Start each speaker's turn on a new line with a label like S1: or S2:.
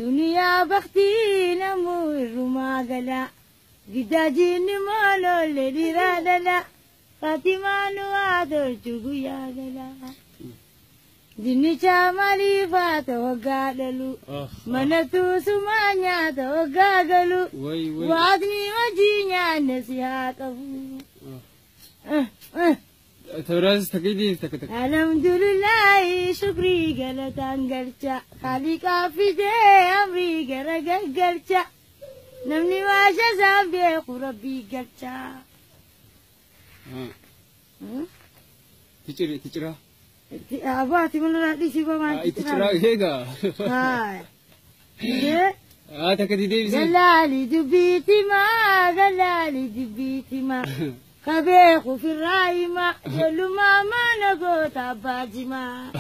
S1: Duniyaa baktii namuu irrumaa gala. Gidaajiin moololle dhiiraa dhala. Fatimaan waa tolchu guyyaa gala. Dinnicha maaliif haa ta'u waggaa dhalu? Mana tuusumaa nyaata waggaa galu.
S2: Way way.
S1: Waaqni hojii nyaanne si haa qabu.
S2: Tawraas takka idii takka takka.
S1: Alhamdulillahi shukrii galataan galcha. Khaliqaa fidee amrii gara gaggalcha. Namni waasha isaan beeku rabbii galcha.
S2: Ticiri ticiraa.
S1: Abaati mana dhiisii bamaa.
S2: Itti ciraa eegaa.
S1: Haa.
S2: Takka itti deebisee.
S1: Galaali dubbiitimaa galaali dubbiitimaa. Kabeeku firraayimaa ijoollummaa mana goota abbaa jimaa.